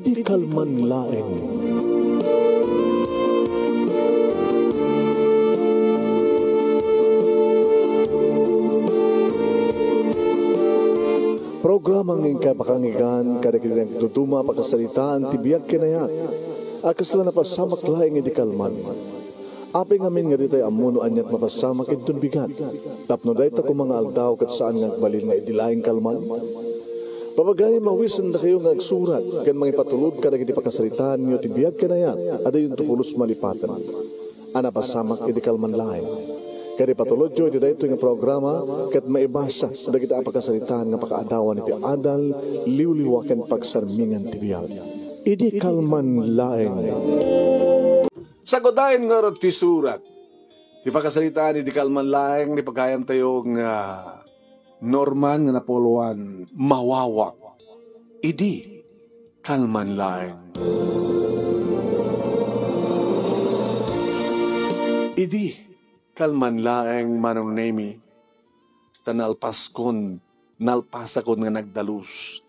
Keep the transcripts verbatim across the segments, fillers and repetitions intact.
Di kalman laeng. Programa nga inkay pakanggan kadagiti nagduduma a pakasaritaan ti biag ken ayat a kasla napasamak laeng idi kalman. Apay ngamin nga ditay ammo no aniat mapasamak inton bigat? Tapno dayta koma nga aldaw ket saan nga agbalin nga idi laeng kalman? Papagayam, awisendakayo nga agsurat ken mangipatulod kadagiti pakasaritaanyo ti biag ken ayat a diyonto pulos malipaten a napasamak idi kalman laeng. Ket ipatulodyo iti daytoy nga programa ket maibasa dagiti a pakasaritaan nga pakaadawan iti adal, liwliwa ken pagsarmingan ti biag. Idi kalman laeng. Sagudayen ngarud ti surat. Ti pakasaritaan idi kalman laeng ni pagayamtayo nga Norman nga napuluan, mawawak. Idi kalman laeng. Idi kalman laeng, Manong Nemi, ta nalpaskon, nalpasakon nga nagdalus.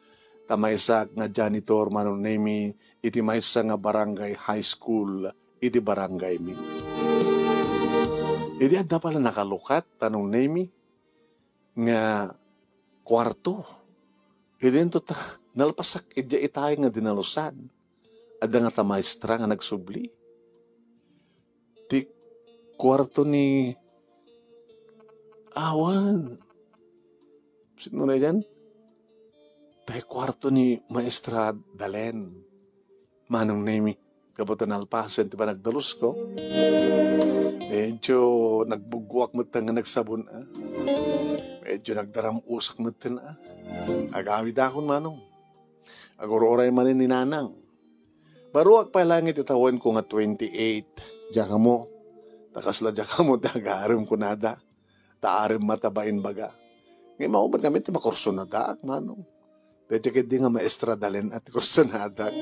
Ta maysaak nga janitor, Manong Nemi, iti maysa nga barangay high school iti barangaymi. Idi adda pala nakalukat, Manong Nemi, nga kuarto. Idinto ta, nalpasak idiay itay nga dinalusan. Adda ngata maestra nga nagsubli. Ti kuarto ni, awan. Sino na yan? Ti kuarto ni Maestra Dalen. Manong Nemi, gapu ta nalpasen ti panagdalusko. Medyo nagbuggoak metten nga nagsabon, a. Medyo nagdaram-usak metten, a. Agawidakon, Manong. Agur-uray manen ni Nanang. Baruak pay laeng iti tawenko nga twenty-eight. Diak ammo. Ta kasla diak ammo ti agarem kunada. Ta arem mata bain baga. Ngem awan met ngamin ti makursunadaak, Manong. Dayta ketdi nga Maestra Dalen a ti kursunadak.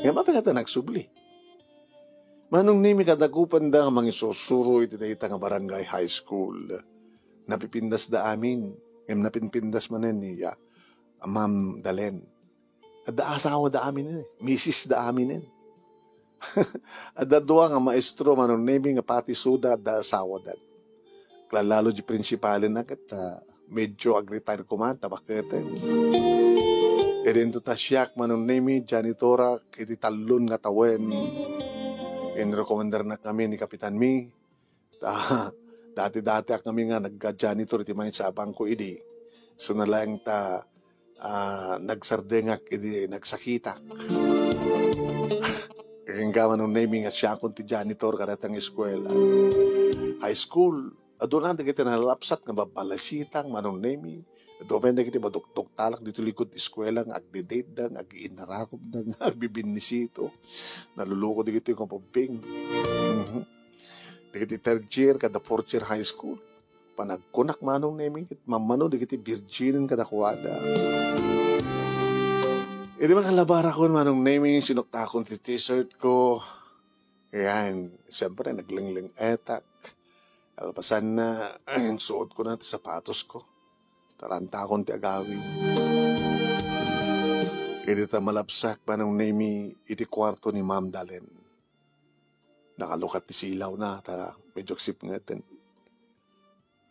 Ngem apay ngata nagsubli? Manong Nemi, kadagupenda nga mangisusuro iti dayta nga barangay high school. Napipindasda amin. Ngem napinpindas manen ni, a, Ma'am Dalen. Adda asawada aminen, eh. Misisda aminen. Adda dua nga maestro, Manong Nemi, nga pati isuda adda asawada. Kalalo di prinsipalen a ket, ah, medyo ag-retire koma ta bakketen. Idinto ta siak, Manong Nemi, janitor-ak iti tallon nga tawen. Inrekomendarnak ngamin ni kapitanmi. Ta, dati-datiak ngamin nga nagga-janitor iti maysa a bangko idi. Isuna laeng ta, ah, nagsardengak idi nagsakitak. Kenka, Manong Nemi, nga siakon ti janitor kadayta nga eskuela. High school, aduna dagiti nalapsat nga babbalasitang, Manong Nemi. Adu pay dagiti madukduktalak ditoy likod eskuela nga agdedetda, nga agiinnarakupda, nga agbibinnisito. Naluluko dagitoy nga pubbing. Mhm. Dagiti third year kada fourth year high school. Panagkunak, Manong Nemi, ket mammano dagiti virginen kadakuada. Idi makalabarakon, Manong Nemi, sinuktakon ti t-shirt ko. Yan, siyempre, naglenglengetak. Kalpasanna, insuotkona ti sapatosko. Tarantakon ti agawid. Idi ta malapsak, Manong Nemi, iti kuarto ni Ma'am Dalen. Nakalukat ti silawna, ta medyo agsipngeten.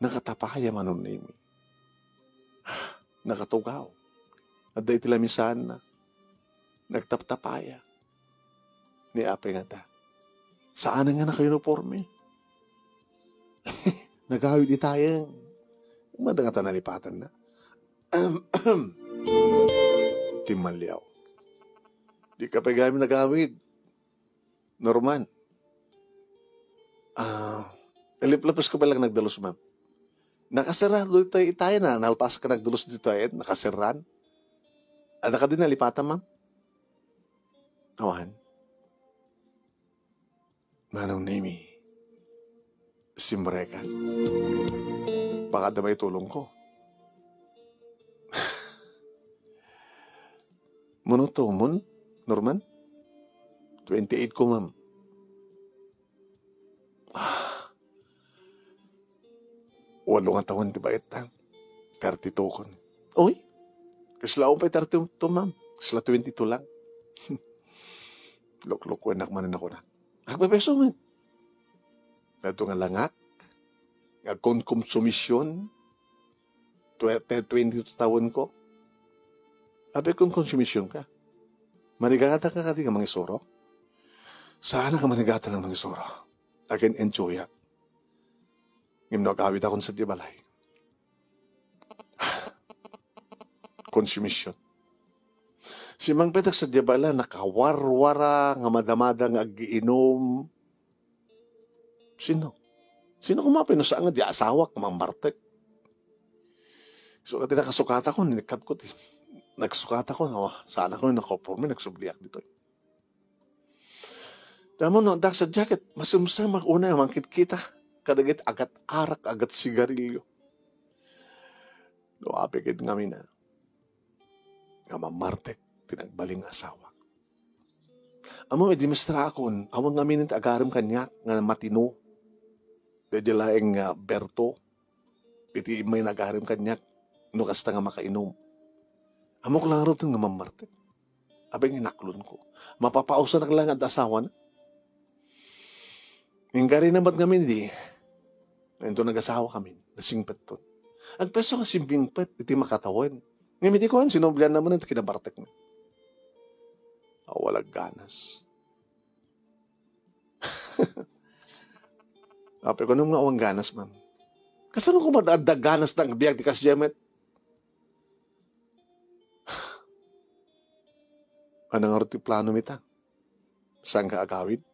Nakatapaya, Manong Nemi. Nakatugaw. Adda iti lamisaanna. Nagtaptapaya. Ni apay ngata, saan nga nakauniporme. Nagawid itayen. Mada ngata nalipatanna. Timmalliaw. Dika pay gayam nagawid, Norman. Ah, liplapes ko pala nagdalus, ma'am. Nakaserrado itay, itay na, nalpas ka nagdalus ditoy, nakaserran. Adda kadi nalipatan, ma'am? Awan. Manong Nemi, simrekak. Baka adda maitulongko. Mano to, mon, Norman? Twenty-eight ko, ma'am. Ah. Walo nga tawen ti baetta. Thirty-two kon. Oy, kasla awan pay thirty-two, ma'am. Kasla twenty-two lang. Luklukuennak manen a kunak, "Agpepeso met." Adto nga langak, nga konkonsumision, twe-, te-, twenty-two tawenko. Apay konkonsumision ka? Manigata ka kadi nga mangisuro? Saan a ka manigata nga mangisuro? Akin enjoyak. Ngem no agawidakon sadiay balay, konsumision. Simmangpetak sadiay balay, nakawarwara nga madamada nga agiinum. Sino? Sino koma pay no saan nga di asawak nga mammartek? So, ti nakasukatakon, inikkatko ti, nagsukatakon, awa, saan a ko nakaporme, nagsubliak ditoy. Damo no, adda sadiay ket masemsemak unay a mangkitkita kadagiti agat-arak, agat-sigarilio. No, apay ket ngamin a nga mammartek ti nagbalin nga asawak. Ammom, idi maestra akon, awan ngamin ti agarem kaniak nga matino. Daydi laeng nga Berto, iti immay nga agarem kaniak, no kasta nga makainum. Ammok la ngaruden nga mammartek. Apay nga inaklonko. Mapapausakon la nga adda asawana. Inggarina met ngamin idi, inton nagasawakamin, nasingpetton. Agpeso nga simmingpet iti makatawen. Ngem idi kuan, sinublianna manen ti kinabartekmi. Awan la ganas. Apay, kunam nga awan ganas, ma'am. Kasano koma adda ganas nga agbiag ti kasdiay met? Ania ngarud ti plano mi ta? Saan ka agawid?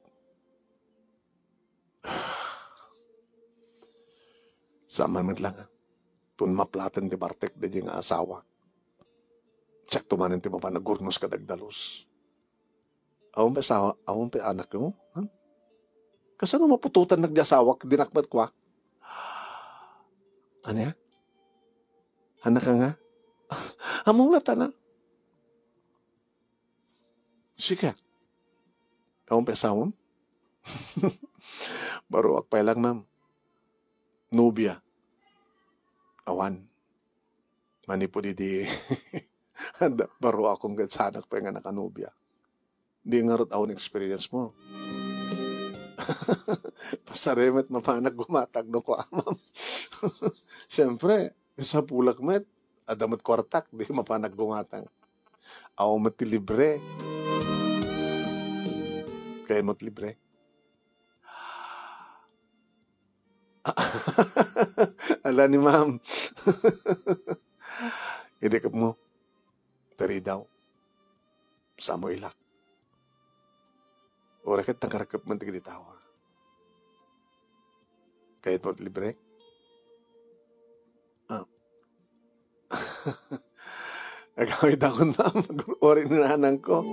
Saan man met lang, ah. Ton maplaten ti bartek daydi nga asawa. Siakto manen ti mapan agurnos ket agdalus. Awan pay asawa, awan pay anakmo? Hmm? Kasano maputotannak ti asawak, dinak met kua? Ania? Anak ka nga? Ammom la tana. Sige. Awan pay asawam? Baruak pay lang, ma'am. Nobia. Awan. Manipud idi, baruakon ket saanak pay nga nakanobia. Di ngarud awan experience mo. Pasarem met mapanak gumatang no kuamam. Siyempre, sapulak met, adda met kuartak, di mapanak gumatang. Awan met ti libre. Kayat mo ti libre? Ala ni ma'am. Idi kep mo, taridaw. Samo ilak. Uray ket nakarekep man ti kidi tawa. Kayat mo ti libre? Ah. Agawid akon, ma'am. Uray ni nanangko.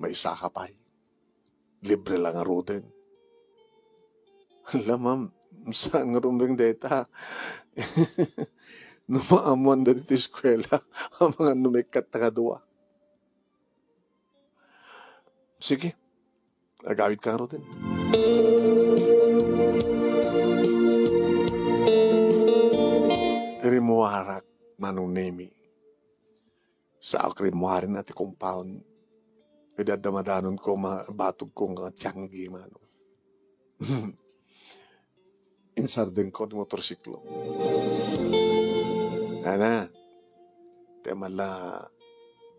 Maysa ka pay. Libre la ngaruden. Hala, ma'am, saan nga rumbeng deta? No maammoan dagiti eskuela, amangan no maikkat ta kadua. Sige, agawid ka ngaruden. Rimmuarak, Manong Nemi. Saok rimmuaren ti compound. Idi adda madanonko, ma-, batogko nga tianggi, mano. Insardengko ti motorsiklo. Ana, ti mala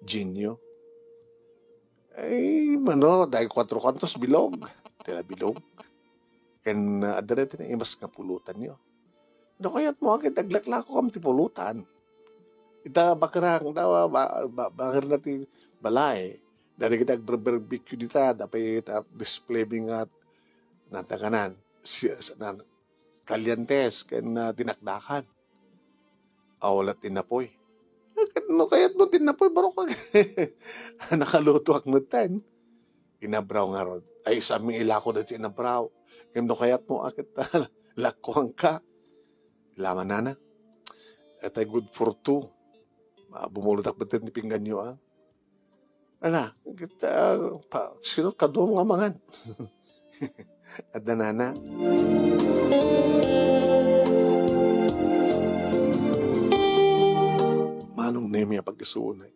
Genio. Ay, mano, dagiti kuatro kantos bilog. Ti la bilog. Ken, ah, adda dagiti naimas nga pulutanyo. No kayatmo, agid aglaklakokam ti pulutan. Ita bakerang, da, ba-, ba-, bakerna ti balay. Dagiti agbar-barbecue dita, da pay ita display mi nga nataganan, si-, sa-, nan-, kaliantes, ken, ah, dinakdakan. Aw, wala ti napoy. Ket no kayatmo ti napoy, barok ka. Nakalutoak metten. Inabraw ngarud. Ay, saan mi ilako dagiti inabraw? Ngem no kayatmo, a ket lakuanka. Lamanana. Etay good for two. Ah, bumulot ak metten ti pingganyo, ah. Ala, ket, ah, pa, sino kadua nga mangan? Adda nana. Manong Nemi a pag-isuon, eh.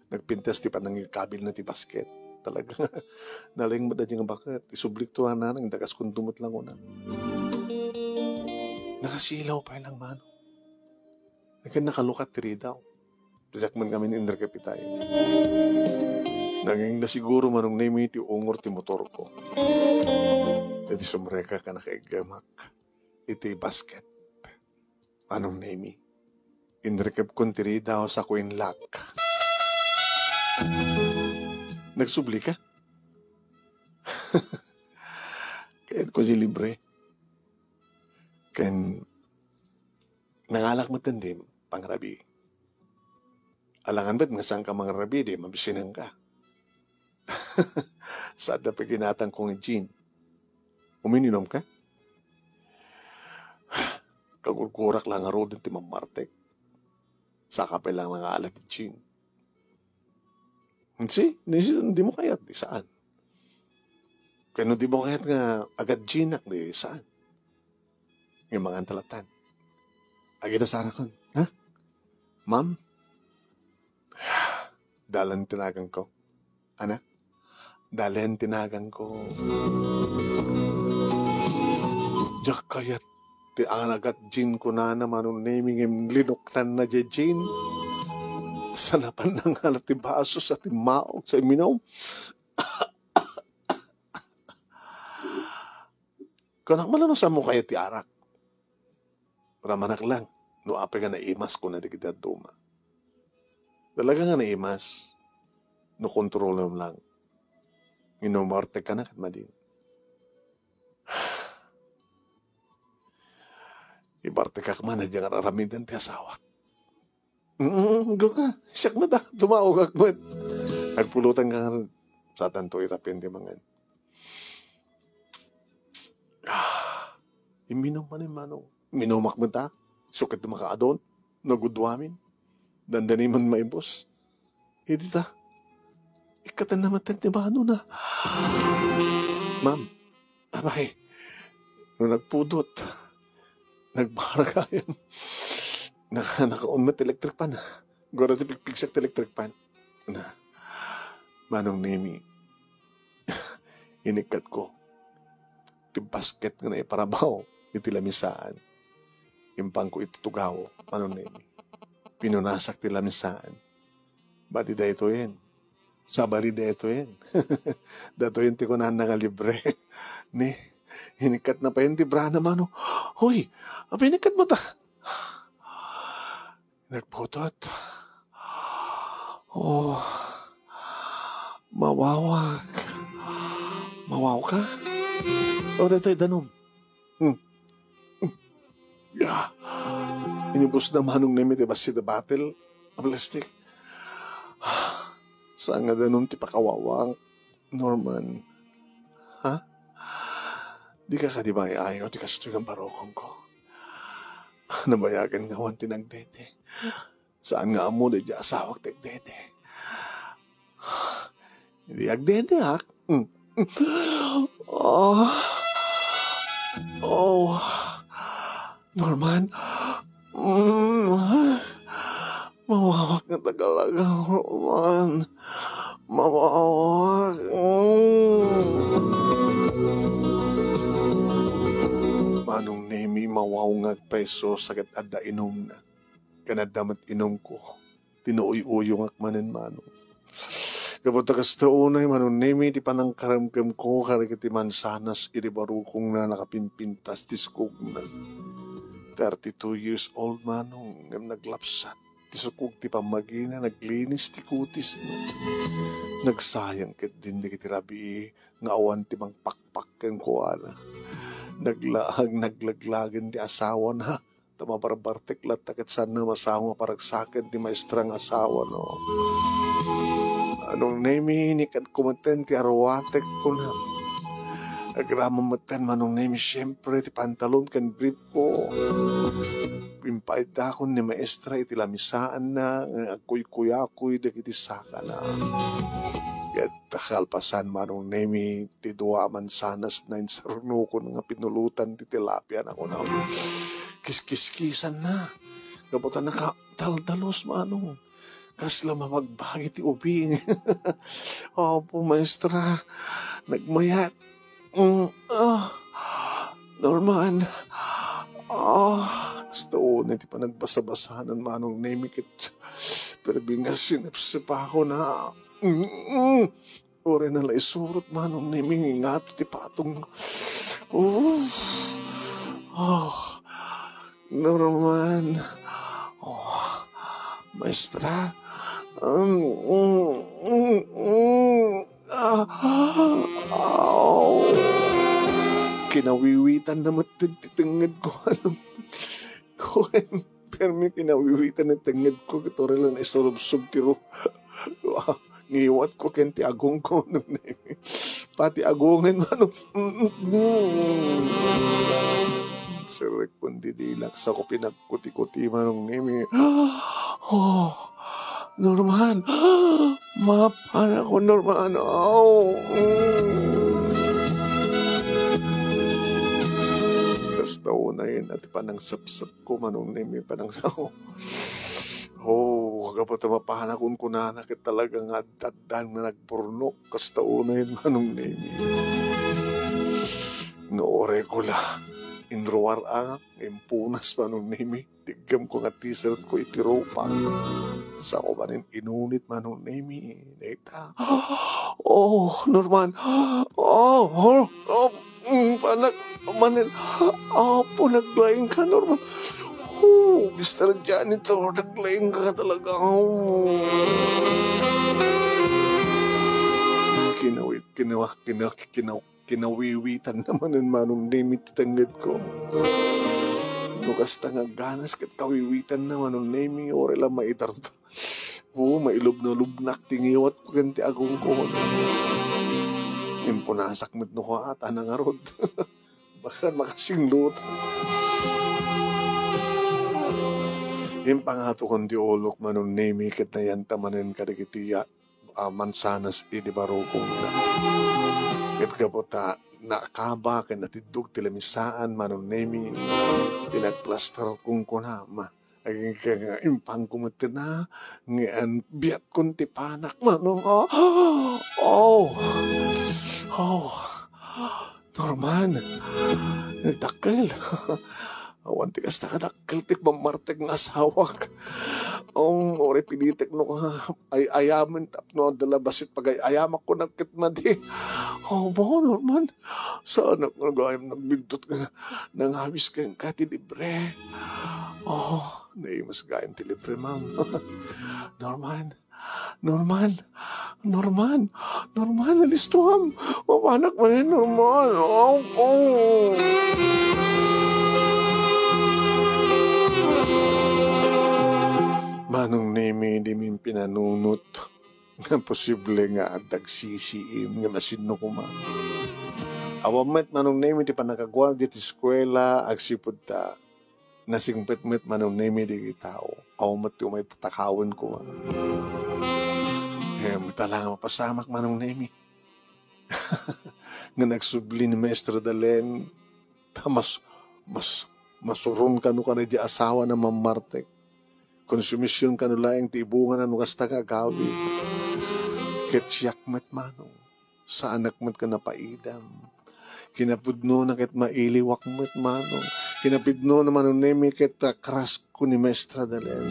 Nagpintas ti panangikabilna ti basket. Talaga, naleng met daydi nga baket. Isublikto a nanang, indagaskonto met lang una. Nakasilaw pay lang, Manong. Ket nakalukat ti ridaw. Diak man ngamin inrekep itay. Nangingna siguro, Manong Nemi, ti ungor ti motorko. Iti sumrekak a nakaiggemak iti basket. Manong Nemi, inrekepkon ti ridaw sa kuinlak. Nagsublika? Kayatko ti libre. Ken nangalak met ti pangrabii. Alangan met nga saanka mangrabii, di mabisinenka. Saanna pay ginatangko nga gin. Uminom ka? Kagurgurak lang ngaruden ti mammartek. Saka pay lang nangalat ti gin. Si, ni, di mo kayat, di saan. Kano di mo kayat nga agad ginak, di saan. Nga mangan talatan. Agida sarakon, ha? Ma'am? Dalen ti naganko. Anak? Dalen ti naganko. Diak kayat ti anagat gin kunana, Manong Nemi, ngem linuktanna diay gin. Saan a panangalat ti baso sa timmaog sa iminum. Kunak man no saanmo kayat ti arak. Ramanak lang, no apay nga naimas, kuna dagiti dadduma. Talaga nga naimas, no kontrolem lang. Inumartek ka na ket madin. Ibartekak man, adda nga aramiden ti asawak. Mm, go ka. Siak na da. Tumaogak met. Agpulutan ka nga. Satanto irapen ti mangan. Ah, imminum man, Manong. Minumak met, ha? Sukit makaadun. Nagudwamin. Dandani man maibus. Idi ta. Ikkatenna met ti bano na. Ma'am. Abay. No nagpudot. Nagbaragayam. Naka-, nakaon met ti electric fan, ha? Gura ti pigpigsak ti electric fan. Na, Manong Nemi, inikkatko ti basket nga naiparabaw iti lamisaan. Impanko iti tugaw, Manong Nemi. Pinunasak ti lamisaan. Bati daytoyen. Sabali daytoyen. Daytoyen ti kunana nga libre. Ni, inikkatna payen ti brana, Manong. Hoy, apay inikkatmo ta? Nagputot. Oh, mawawak. Mawawak ka? Oh, daytoy danum. Hmm. Hmm. Ya. Inibus na Manong Nemi ti bassit a batel a plastik. Saan nga danum ti pakawawak, Norman? Ha? Di ka sa di maayayo ti kastoy nga barukongko. Nabayagen nga awan ti nagdede. Saan nga ammo daydi asawak ti agdede. Di agdedeak. Mm. Oh. Oh. Norman. Mm. Mawawak nga tagalagaw, Norman. Mawawak. Mm. Manong Nemi, mawawngag pay isu sa ket adda inumna. Ken adda met inumko. Tinuuy-uyongak manen, Manong. Gapu ta kasta unay, Manong Nemi, ti panangkaremkemko kadagiti mansanas idi barukongna nakapimpintas ti sukogna. Thirty-two years old, Manong, ngem naglapsat ti sukog ti pammagina, naglinis ti kutisna. Nagsayang ketdin dagiti rabii nga awan ti mangpakpak kenkuana. Naglaag, naglaglagen ti asawana. Ta mabarbartek latta ket saanna masawa nga paragsaken ti maestra nga asawa, no? Manong Nemi, inikkatko metten ti aruatek, kunam. Agraman metten, Manong Nemi, siempre, ti pantalon ken brief ko. Impaiddakon ni maestra iti lamisaanna nga agkuykuyakoy dagiti sakana. Ket kalpasan, Manong Nemi, ti dua a mansanasna, insarunokon nga pinulotan ti tilapia, kunam. Kiskiskisanna. Gapu ta naka-, nagdaldalus, Manong. Kasla mabagbagi ti ubing. Apo, maestra, nagmayat. Mm, ah, Norman. Ah, kasta unay ti panagbasa-basanan, Manong Nemi, ket pero bingas sinipsipako na. Mm. Uray na la isurot, Manong Nemi, nga ingato ti patong. Oh. Oh. Norman. Oh. Maestra. Um, mm, mm, mm. Ah. Aw. Kinawiwitan na met ti tengnged ko, ano. Kuan, permi kinawiwitan ti tengnged ko, ket uray la naisurubsob ti ru-, ngiwat ko ken ti agong ko, Manong Nemi. Pati agongen, Manong. Sirrek ko didilak, sa ko pinagkuti-kuti, Manong Nemi. Oh, Norman. Mapanak, Norman. Oh. Kasta unay na ti panangsapsap ko, Manong Nemi, panangsaw. Oh, gapu ta mapanak, kunkunana ket talaga nga adda-addaan nga nagburnok. Kasta unay, Manong Nemi. Nga uray ko la inruar-ak, impunas, Manong Nemi. Tiggam ko nga T-shirt ko iti rupa. Sa ko manen inunit, Manong Nemi. Dayta. Oh, Norman. Oh, oh, oh, mm, panak manen. Apo, naglaing ka, Norman. Oh, Mister Janitor, naglaing ka talaga. Oh. Kinawit, kinawa, kinaw, kinaw, kinawiwitan na manen, Manong Nemi, ti tengnged ko. No kasta nga ganas ket kawiwitan na, Manong Nemi, uray la maitarta. Oo, mailubnalubnak ti ngiwat ko ken ti agong ko. Impunasak met no kua, ta nangarud. Baka makasinglut. Impangato kon ti ulok, Manong Nemi, ket nayanta manen kadagiti ya-, a mansanas idi barukongda. Ket gapu ta nakaba ken natiddog ti lamisaan, Manong Nemi, ti nagplaster, kunkunam. Agingga nga impangko met na, ngem biatkon ti panak, Manong. Oh, oh, oh. Norman, nagdakkel. Awan ti kasta kadakkel ti mammartek nga asawak. Um, uray pinitek no ka, ay-ayamen tapno adda la bassit pagay-ayamak ko na ket madi. Oh, ba, Norman? Saanak nga gayam nagbintot nga nangawis kenka ti libre. Oh, naimas gayam ti libre, ma'am. Norman, Norman, Norman, Norman, alistuam. Mapanak manen, Norman. Oh, oh. Manong Nemi, dimi pinanunot nga posible nga agdagsisiim nga masinno koma. Awan met, Manong Nemi, ti pannakaguardia ti eskuela agsipud ta nasingpet met, Manong Nemi, dagiti tao. Awan met ti umay tatakawen koma. Ngem, ita la nga mapasamak, Manong Nemi, nga nagsubli ni Maestra Dalen, ta mas, mas, masuron kano kaniay asawana a mammartek. Konsumision kano laeng ti ibungana no kasta nga agawid. Ket siak met, Manong, saanak met nga napaidam. Kinapudnona ket mailiwak met, Manong. Kinapudnona, Manong Nemi, ket, ah, crush ko ni Maestra Dalen.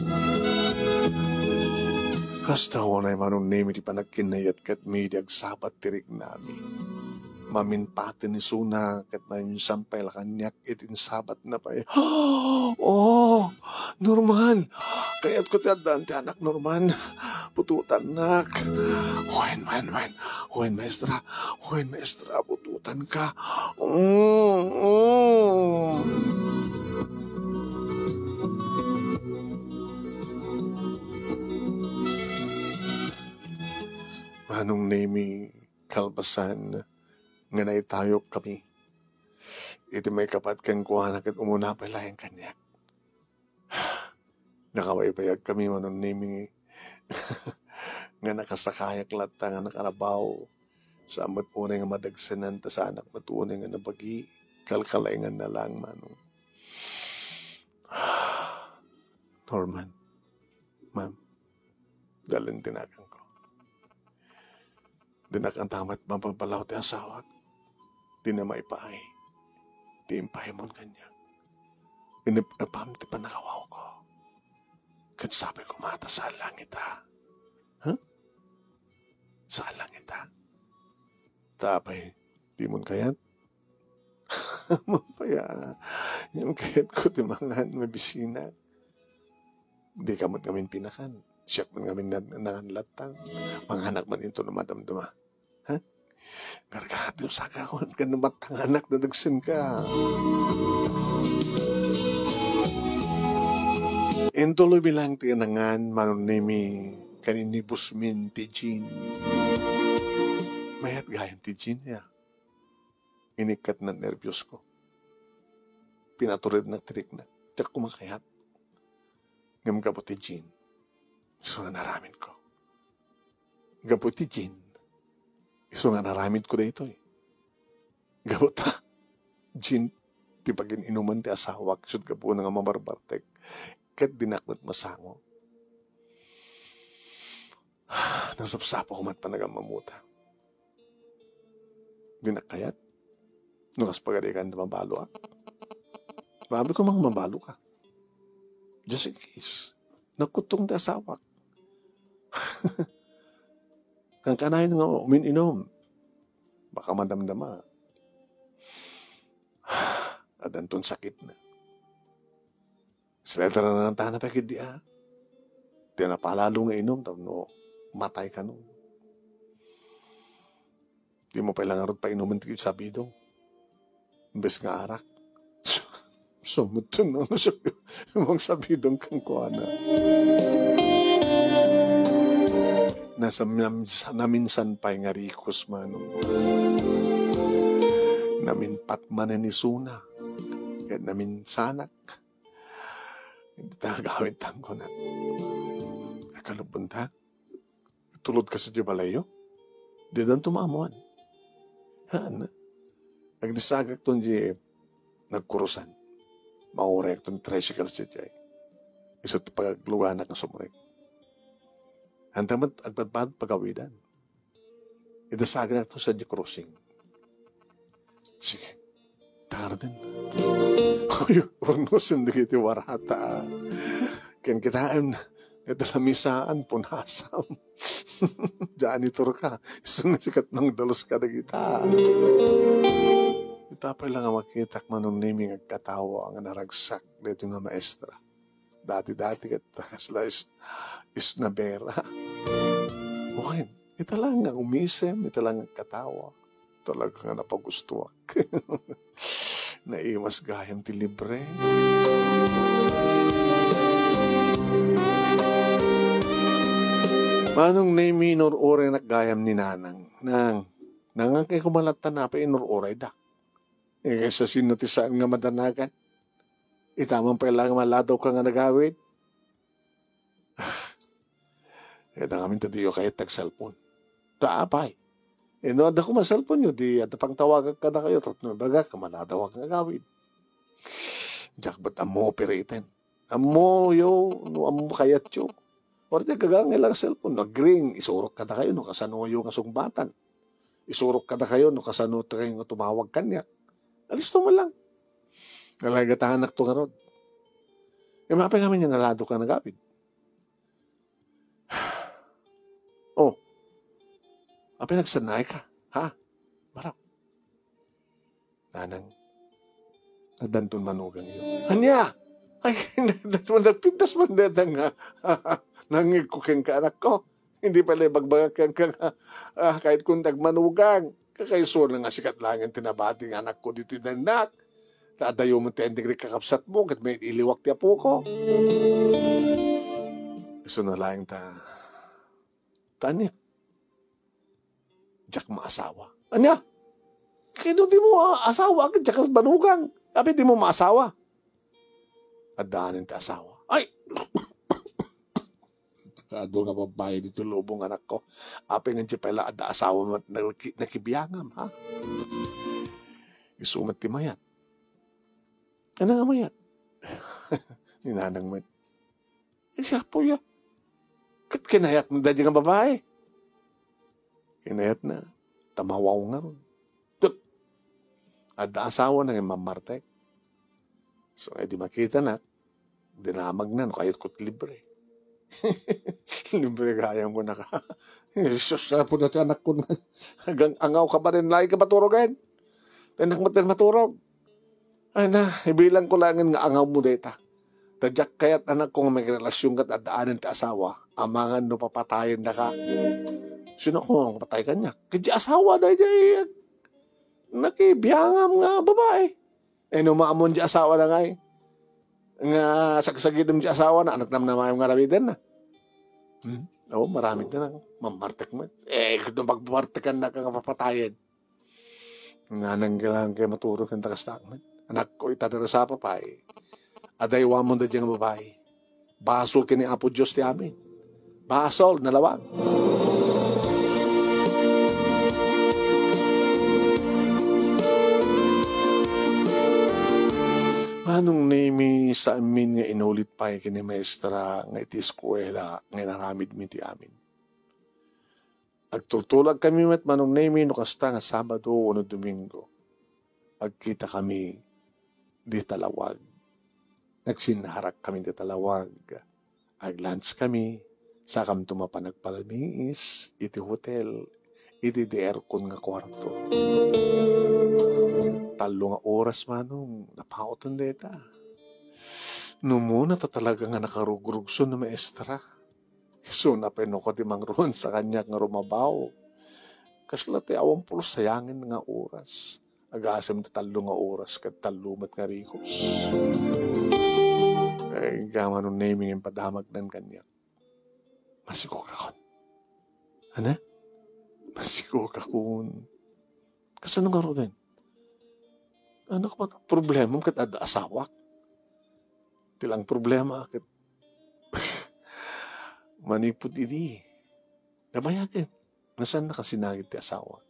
Kasta unay, Manong Nemi, ti panagkinnayat ket idi agsabat ti riknami. Maminpaten isuna ket naminsan pay la kaniak iti insabatna pay. Oh, Norman! Kayatko ti addaan ti anak, Norman. Putotannak. Wen, wen, wen. Wen, maestra. Wen, maestra, putotanka. Mm, mm. Manong Nemi, kalpasan nga naitayokkami, iti maikapat kenkuana ket umuna pay laeng kaniak. Nakabaybayagkami, Manong Nemi, nga nakasakayak latta nga nakarabaw. Saan met unay nga madagsenan, ta saanak met unay nga nabagi. Kalkalainganna laeng, Manong. Norman, Ma'am, dalen ti naganko. Dinak anta met mapabalaw ti asawak. Dina maipaay ti impaaymo kaniak. Inep-epam ti pannakawawko. Ket sapay koma ta saan langita. Ha? Saan langita. Ta apay, dimon kayat? Mapaya, ngem kayatko ti mangan, mabisina. Dika met ngamin pinakan. Siak met ngamin nan-, nangan latta. Manganak met inton madamdama. Ha? Gargati, usaka ko, ken matanganak, dadagsenka. Intuloy bilang ti nangan, Manong Nemi, ken inibusmin ti Jean. Mayat gayam ti Jean, ya. Inikkat na nerbios ko. Pinaturednak ti riknak. Diak koma kayat. Ngem gapu ti Jean, isu nga naramidko. Gapu ti Jean, isu nga naramidko daytoy. Gapu ta, Jean, ti pagin-inuman ti asawak, isut' gapuna nga mabarbartek. Ket dinak met masango. Nasapsapako met panagammamuta. Dinak kayat. No kas pagarikan ti mabaloak. Grabe ko mang mabaloka. Just in case. Nagkuttong ti asawak. Kankanayon nga umin-inom. Baka madamdama. Adanton sakit na. Seletra na lang tana pa kidi, ah. Di na palalo nga inum, tapno matay kano. Di mo pay la ngarud painumen ti sabidong. Imbes nga arak. Sumuto na, no, siya, imong sabidong kang kuana. Nasa nam-, naminsan pay nga rikos, Manong. Naminpat manen isuna. Ket naminsanak. Iti ta agawid tan kuna. Akalubonta. Tulod kasi di balayo. Di dan tumamuan. Haan. Agdisagak ton di nagkurusan. Mauray ton tricycle si Jay. Isut pagluganak nga sumrek. Hanta met agpadpad pagawidan. Idasagnak to sa di crossing. Sige. Tarden. Uy, urnusen dagiti warata. Ken kitaem, ita lamisaan, punasam. Janitor ka. Isu nga sikat nang dalus ka dagita. Ita pay la nga makitak Manong Nemi nga agkatawa nga naragsak daytoy nga maestra. Dati-dati ket kasla is-, isnabera. Wen, ita lang nga umisem, ita lang nga katawa. Talaga nga napagustuak. Naimas gayam ti libre. Manong Nemi, inur-uraynak gayam ni Nanang. Nang, nangan kay kumalatta na pa inur-urayda. Eh, kaysa sino ti saan nga madanagan? Ita man pay la nga maladawka nga nagawid. Ket ngamin ta diyo kayat ti agselpon. Ta apay? Eh, no adda koma selpon yo, di adda pangtawagak kadakayo, tapno ibagak nga maladawak nga agawid. Diak met ammo operaten. Ammoyo, no ammo kayatyo. Or di agagangay lang selpon, no agring, isurok kadakayo, no kasanoyo nga sungbatan. Isurok kadakayo no kasano tayo nga tumawag kaniak. Alisto man lang. Nalagatanak to ngarud. E, maapay ngamin nga nalado ka nagawid. Oh. Apay nagsanay ka? Ha? Barang. Nanang. Addanton manugangyo. Ania? Ay, nagpintas man deta nga nangngegko kenka, anakko. Hindi pala ibagbagak kenka nga, ah, kahit kun agmanugang, kakaiso na nga sikat laeng ti nabati nga anakko ditoy dennak. Ta adayo met ti integri kakabsatmo, ket may iliwak ti apoko. Isu na laeng ta, ta ania? Diak maasawa. Ania? Kano di mo, ah, asawa ket diak manugang? Apay di mo maasawa? Addaanen ti asawa. Ay! Adu nga babayi ditoy lubong, anakko. Apay nga di pay la adda asawa met naki-, nakibiangam, ha? Isu met ti mayat. Ano nga mayat? Ni Nanang met. Eh, siya po ya. Ket kinayatna daydi nga babai. Kinayatna. Ta mawaw ngarud. Tek. Adda asawana nga mammartek. So, ay di makitanak, dinamagna no kayat ko ti libre. Libre gayam ko naka. Jesus, apo dati anak ko. Agang angaw ka pa rin, lain ka maturogan. Tanak mo maturog. Ay na, ibilang ko langin nga angaw mo deta. Ta diak kayat anak ko nga magrelasyon kat addaanan ti asawa. Amangan no papatayen da ka. Sino ko ang patay kanya? Kaya asawa da daydiay nakibiangam nga babae. Eh, no maamon di asawa na ngay, nga sagsagidem di asawa na, anak nam namayam nga aramiden na. Hmm? Oh, maramid na lang. Mamartek mo. Eh, kung magpamartekan na ka nga papatayan. Nga nang kailangan kayo maturo kang takas takmet. Anak ko, ita darasapa pa eh. Adaywamon da dyan nga babae. Basol ken ni Apo Dios ti amin. Basol, nalawag. Manong Nemi, saanmin nga inulit pay ken ni maestra nga iti eskuela nga inaramidmi ti amin. Agtultulag kami met Manong Nemi no kasta nga Sabado wenno Domingo. Agkita kami di Talawag. Nagsinnarak kami di Talawag. Ag-lunch kami. Sakamto mapan agpalamiis iti hotel, iti di aircon nga kuarto. Tallo nga oras, Manong, napaoten dayta. Numona ta talaga nga nakarugrugso ni maestra. Isuna pay no kadi mangruan sa kaniak nga rumabaw. Kasla ti awan pulos sayangen nga oras. Agasem ti tallo nga oras ket tallo met nga rikos. Ay, gama no Nemi nga impadamagnan kaniak. Masikog akon. Ana? Masikog akon. Kasano nga ruden? Ano ka ba? Problema ket adda asawak. Ti lang problema ket manipud idi. Nabayagen. Nga saan nakasinagid ti asawa?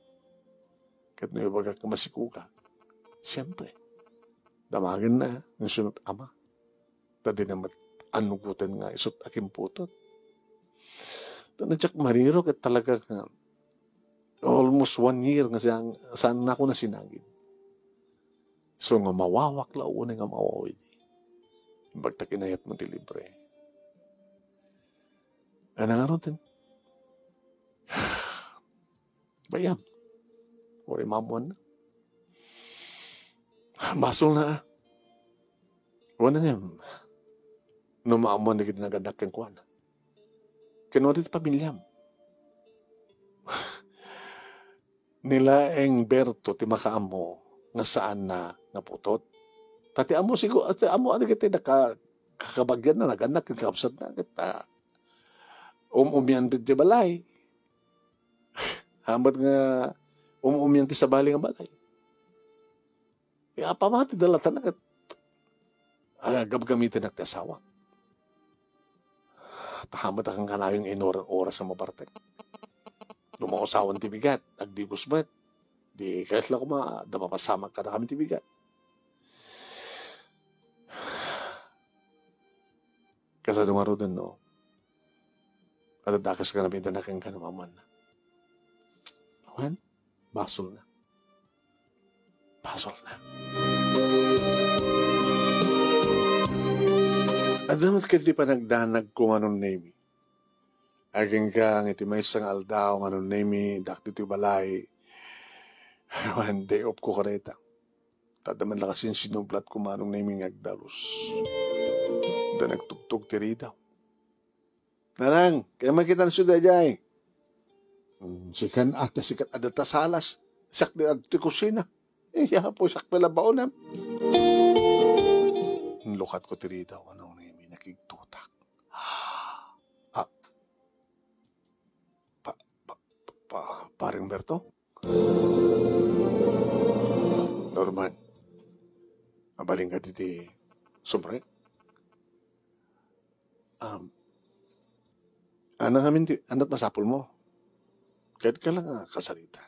Ket no ibagak nga masikog, siyempre, damagen na, nga sunot ama. Ta di na met anugoten nga isut a kimputot. Ta na diak mariro ket talaga nga almost one year nga saan, saan na ako nasinagid. So nga mawawak la unay nga mawaw idi. Bagta kinayat mo ti libre. Ana nga ruten? Bayam. Uri mamuan na. Basol na, ah. Wana ngem, no maamuan dagiti naganak kenkuana. Ken no dagiti pamilyam. Ni laeng Berto ti makaammo nga saanna nga putot. Ta ti ammo sigu-, ti ammo dagiti naka-, kakabagianna, naganak ken kakabsatna, ket, ah, um-umian ti balay. Hamat nga um-umian ti sabali nga balay. Ya, pamati da latta na ket, ah, gabgamitenak ti asawa. Tahamat a kanayon nga inuran oras a mapartek. No mausawan ti bigat, agdigos met. Di kayat la koma, da mapasamak kadakami ti bigat. Kasano ngaruden no? Adda dakes nga namidanak kenka no maamuanna. Awan, basolna. Basolna. Adda met ket ti panagdanagko, Manong Nemi. Agingga nga iti maysa nga aldaw, Manong Nemi, dakditoy balay. Awan, day off ko kadayta. Ta adda man la kasin sinublatko, Manong Nemi, nga agdalus. Da nagtugtog ti ridaw. Nanang, kaya makita na siya daydiay. Hmm, sikan, ata sikat adda ta salas. Siak di adto ti kusina. Iya po, siak pala baonem. Lukatko ti ridaw, Manong Nemi, nakigtutak. Ah, pa, pa, pa, Pareng Berto? Norman, mabalin ka diti sumrek? Um, ano ngamin ti, ano masapul mo? Kahit ka lang, ah, kasarita.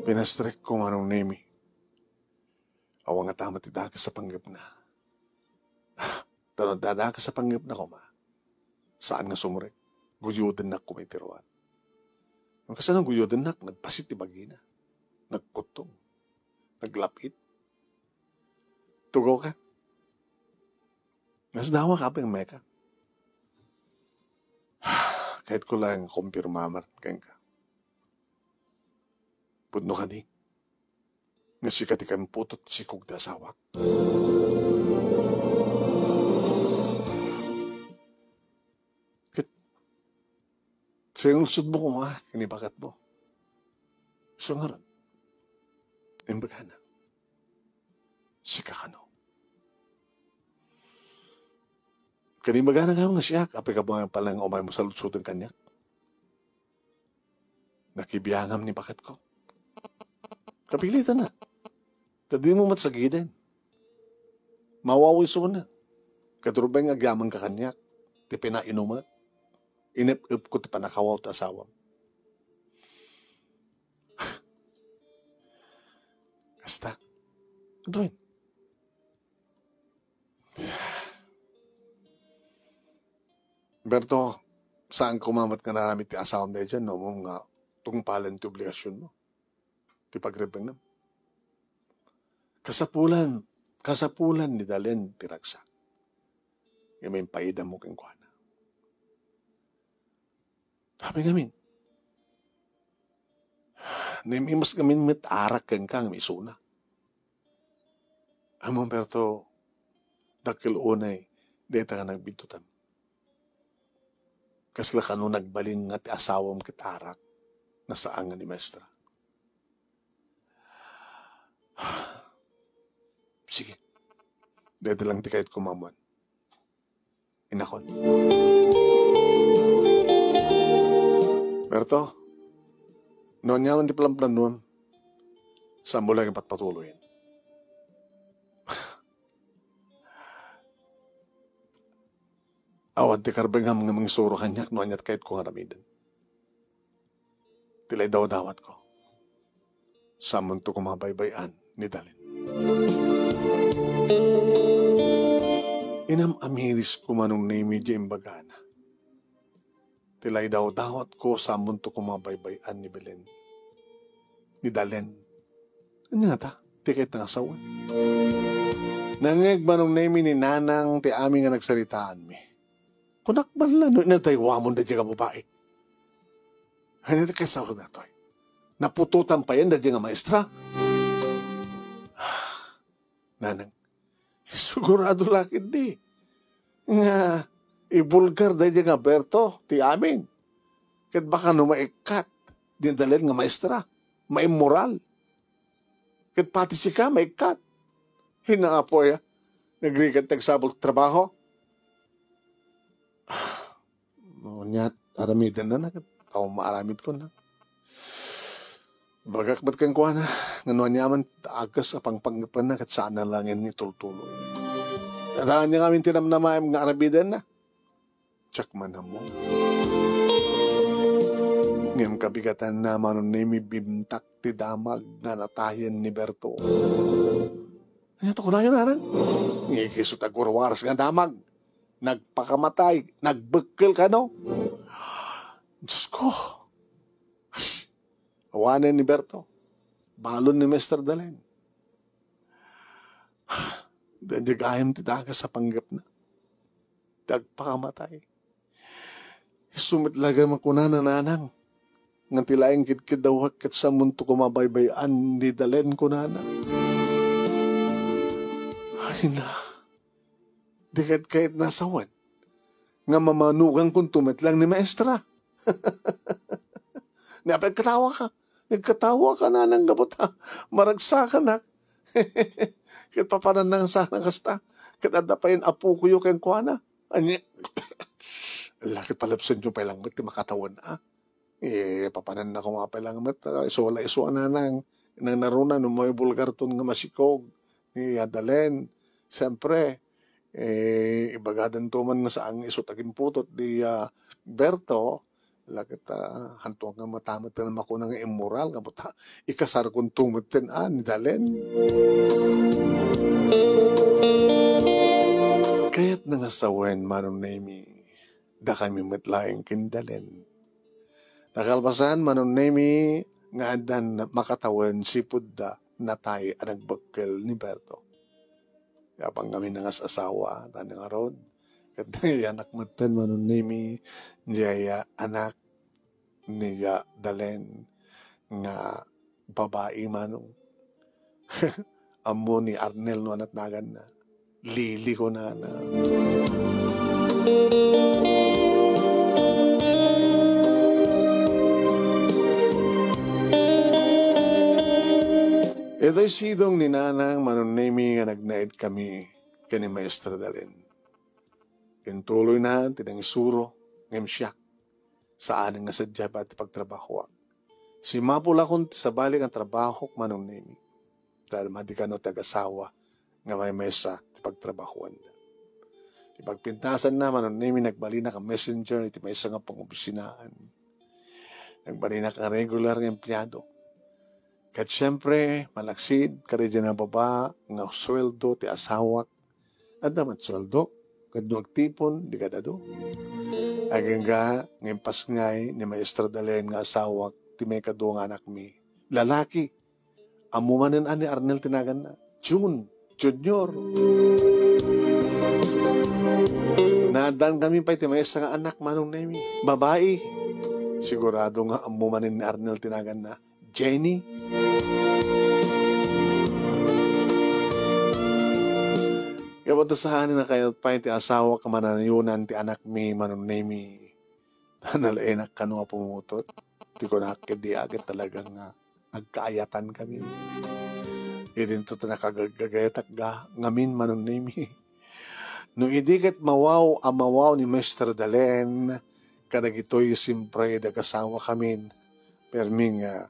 Pinastrek ko Manong Nemi. Awan nga tama ti dakes a panggepna. Ta no adda dakes a panggepna koma, saan nga sumrek. Guyodennak koma iti ruar. Ngem kasano guyodennak? Nagpasit ti bagina. Nagkuttong. Naglap-it. Tugawka. Nasdawak, apay nga meka. Kayatko laeng kumpirmamar kenka. Pudno kadi nga sika ti kaimputot ti sikog ti asawak. Ket sinulsodmo koma ken ibagakmo. Isu ngarud, imbagana, sika kano. Ken imbagana nga siak, apay ka nga pala nga umaymo saludsoden kaniak? Nakibiangam ni baketko. Kapilitanna. Ta dimo met sagiden. Mawaw isuna. Ket rumbeng agyamanka kaniak ti pinainumem. Inep-epko ti pannakawaw ti asawam. Kasta. Aduen. Berto, saan koma met nga naaramid ti asawam daydiay no, ammom nga tungpalen ti obligasionmo, ti pagrebbengngem. Kasapulan, kasapulan ni Dalen ti ragsak. Ngem impaidammo kenkuana. Amin-amin. Naim-imas ngamin met arak kenka ngem isuna. Ammom, Berto, dakkel unay dayta nga nagbiddutam. Kasla kano nagbalin nga ti asawam ket arak, nga saan nga ni maestra. Sige. Dayta lang ti kayatko ammoan. Inakon. Berto, no aniaman ti planplanuam, saanmo laeng patpatuloyen. Awan ti karbengam nga mangisuro kaniak no aniat kayatko nga aramiden. Ti laydawdawatko, saanmonto koma baybay-an ni Dalen. Inam-amiris koma Manong Nemi diay imbagana. Ti laydawdawatko, saanmonto koma baybay-an ni Belen. Ni Dalen. Ania ngata ti kayatna nga sawen? Nangngeg Manong Nemi ni Nanang ti amin nga nagsaritaanmi. Kunak man la no inadaywamon daydiay nga babai. Ania ti kasawen daytoy? Naputotan payen daydiay nga maestra? Nanang, sigurado la ketdi nga ibulgar daydiay nga Berto ti amin. Ket baka no maikkat ni Dalen nga maestra, maimmoral. Ket pati sika, maikkat. Hinapoy, ah. Nagrigat ti agsabol ti trabaho. No aniat, aramidenna, ket awan maaramidko, na. Ibagak met kenkuana, nga no aniaman dakes a pangpangngepna, ket saanna laengen itultuloy. Ket ania ngamin ti namnamaem nga aramidenna? Diak man ammo. Ngem kabigatanna, Manong Nemi, bimtak ti damag nga natayen ni Berto. Ania ti kunayo, Nanang? Ngikis ti agwarwaras nga damag. Nagpakamatay, nagbekkel kano. Diosko. Awanen ni Berto. Balon ni Mister Dalen. Daydiay gayam ti dakes a panggepna. Ti agpakamatay. Isu met laeng a kunana, Nanang, nga ti laeng kidkiddawek ket saanmonto koma baybay-an ni Dalen, kunana. Ay na, di ket kayatna a sawen nga mamanugankonto met laeng ni maestra. Ni apay, agkatawaka. Agkatawaka, Nanang, gapu ta maragsakanak. Ket papananna nga saan a kasta? Ket adda payen apokoyo kenkuana. Ania? Ala, ket palepsenyo pay lang met ti makatawen, a. Eh, papananna koma pay lang met, ah, isu la isu a, Nanang. Nangruna no maibulgarton nga masikog ni, ah, Dalen. Siempre, eh, ibagadanto man nga saan nga isu ti agimputot di, ah, Berto. Ala ket, ah, hanto nga mata met ti makuna nga immoral, nga buta, ikasarkonto met ten, ah, ni Dalen. Kayatna nga sawen, Manong Nemi, dakami met laeng ken Dalen. Nakalpasan, Manong Nemi, nga addan makatawen sipudda natay a nagbekkel ni Berto. Apay ngamin nga as-asawa, tani ngarud. Ket diay anak metten, Manong Nemi, diay anak ni Dalen nga babai, Manong. Ammo ni Arnel no anat naganna. Lili kunana. Itoy sidong ni Nanang, Manong Nemi, nga nagnaed kami ken ni Maestra Dalen. Intuloyna ti nangisuro ngem siak, saan nga sadiay pay ti pagtrabahoak. Simapulakon ti sabali nga trabahok, Manong Nemi. Ta madi kano ti agasawa nga maymaysa ti pagtrabahoanda. Ti pagpintasanna, Manong Nemi, nagbalinak a messenger iti maysa nga pangopisinaan. Nagbalinak a regular nga empleado. Ket siempre, malaksid, kada diay nababa nga sueldo ti asawak, adda met sueldo, ket no agtipon, di kadado. Agingga nga impasngay ni Maestra Dalen nga asawak ti maikadua nga anakmi. Lalaki, ammo manen a ni Arnel ti naganna. Jun, Junior. Naaddaan kami pay ti maysa nga anak, Manong Nemi. Babai. Sigurado nga ammo manen ni Arnel ti naganna. Jenny. Gapu ta saan nga kayat pay ti asawak a mananayonan ti anakmi, Manong Nemi. Nalaenak kano a pumutot. Ti kunak ket di agit talaga nga agkaayatan kami. Idinto ti nakagagagayatak ga-, ngamin, Manong Nemi. No idi ket mawaw a mawaw ni Maestra Dalen, kadagitoy siempre dagasawa kamin. Permi nga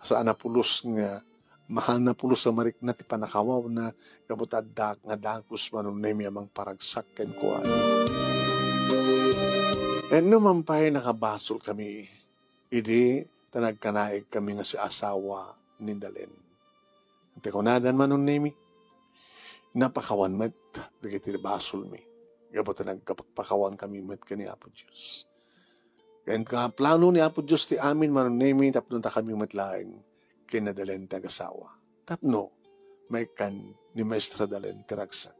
saan a pulos nga, mahal na pulos a marikna ti panakawawna, gapu ta addaak nga dagus, Manong Nemi, a mangparagsak kenkuana. Wenno man pay nakabasol kami idi ta nagkanaig kami nga si asawa ni Dalen. Ti kunadan, Manong Nemi, napakawan met dagiti basolmi. Gapu ta nagkapakawan kami met ken ni Apo Dios. Ken kaplano ni Apo Dios ti amin, Manong Nemi, tapno ta kami met laeng ken ni Dalen ti agasawa. Tapno maikkan ni Maestra Dalen ti ragsak.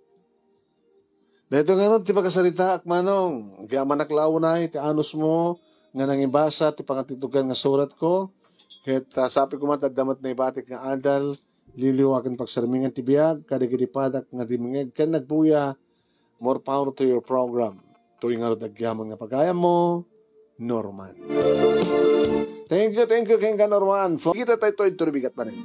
Daytoy ngarud ti pakasaritaak, Manong. Agyamanak la unay ti anusmo nga nangibasa ti pangatitugan nga suratko. Ket, ah, sapay koma ta adda met naibatik nga adal, liwliwa ken pagsarmingan ti biag kadagiti padak nga dimngeg ken nagbuya. More power to your program. Toy ngarud agyaman nga pagayammo, Norman. Thank you, thank you, kenka, Norman. Kita tayo to, ito bigat pa rin.